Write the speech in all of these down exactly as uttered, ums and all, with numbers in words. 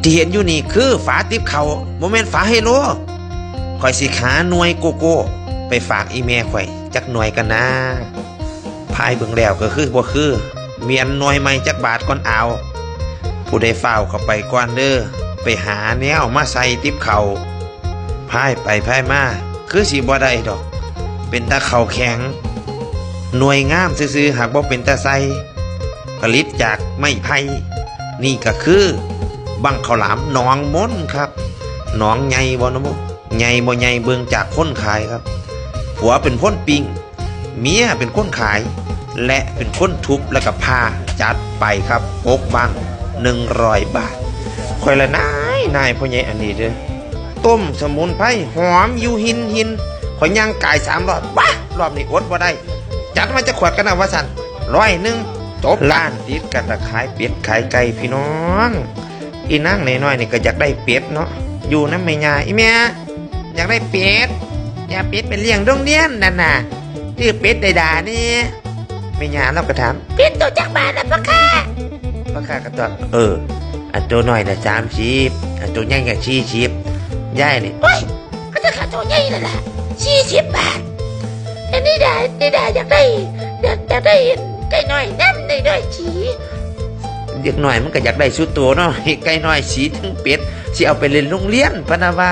ที่เห็นอยู่นี่คือฝาติบข้าว บ่แม่นฝาไฮโล ข่อยสิหาหน่วยโกโก้ไปฝากอีแม่ข่อยจักหน่วยกันนะ พายเบิ่งแล้วก็คือบ่คือ เวียนหน่วยใหม่จักบาทก่อนเอา ผู้ใดฟ้าวเข้าไปก่อนเด้อ ไปหาแนวมาใส่ติบข้าว พายไปพายมา คือสิบ่ได้ดอก เป็นตาข้าวแข็ง หน่วยงามซื่อๆ หากบ่เป็นตาใส่ ผลิตจากไม้ไผ่ นี่ก็คือ บั้งข้าวหลามหนองมนครับ หนองใหญ่บ่เนาะ ใหญ่บ่ใหญ่เบิ่งจากคนขายครับ ผัวเป็นคนปิ้ง เมียเป็นคนขาย และเป็นคนทุบแล้วก็ผ่า จัดไปครับ หกบั้ง หนึ่งร้อยบาท ข่อยละนาย นายพ่อใหญ่อันนี้เด้อ ต้มสมุนไพรหอมอยู่หินหิน ข่อยย่างกายสามรอบ ว้า รอบนี้อดบ่ได้ จัดมาจักขวดกันนะว่าซั่น ร้อยหนึ่ง จบ ร้านติดกันละขายเป็ดขายไก่พี่น้อง อีนางน้อยๆนี่ก็อยากได้เป็ดเนาะ อยู่นำแม่ย่า อีแม่ อยากได้เป็ด อยากเป็ดไปเลี้ยงโรงเรียนนั่นน่ะ ซื้อเป็ดได้ดานี่ แม่ย่าเราก็ถาม เป็ดตัวจักบาทนะพ่อค้า พ่อค้าก็ตอบ เออ อันตัวน้อยน่ะสามสิบ อันตัวใหญ่ก็สี่สิบ ยายนี่ โอ้ย ก็จะขาตัวใหญ่นั่นแหละ สี่สิบบาท อันนี้ดา นี่ดาอยากได้ อยาก อยากได้ไก่น้อยนำ ได้น้อยสี เด็กน้อยมันก็อยากได้สุดโตเนาะ ไก่น้อยสีถึงเป็ด สิเอาไปเล่นโรงเรียน พะนะว่า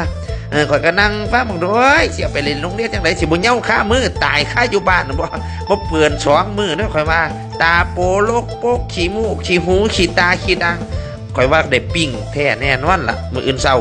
เออ ข่อยก็นั่งฟังบักโดย สิเอาไปเล่นโรงเรียนจังได๋ สิบ่เหย้าคามือ ตายคาอยู่บ้านบ่ บ่เปื้อนสองมื้อเด้อ ข่อยว่า ตาโปโลกโปก ขี้มูก ขี้หู ขี้ตา ขี้ดัง ข่อยว่าได้ปิ้งแท้แน่นอนล่ะ มื้ออื่นเช้า